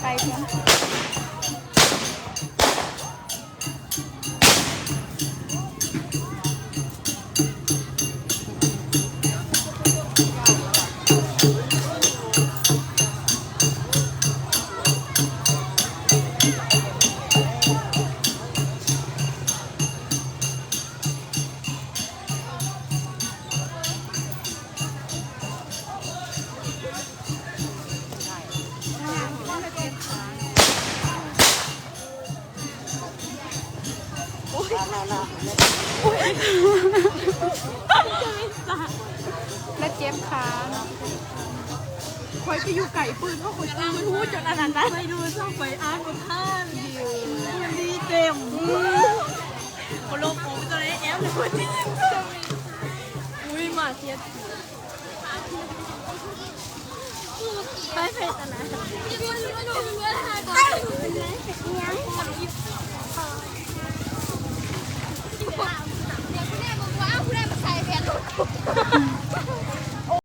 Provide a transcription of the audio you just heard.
ໄປພຽງ. ແລ້ວເຈັບຂາເນາະ. ຂ້ອຍໄປຢູ່ໃກ້ປືນ ເພາະຂ້ອຍຕື່ນຮູ້ຈົນອັນນັ້ນນະ. ໄປດູຊອກໄປອ່ານບໍ່ທັນ ດີເຕັມ. ໂຄໂລໂປໄປຕົວໃດແອບເລີຍ. ອຸ້ຍ ໝາເຈັບ. ໄປ ໄປຕະຫຼາດ.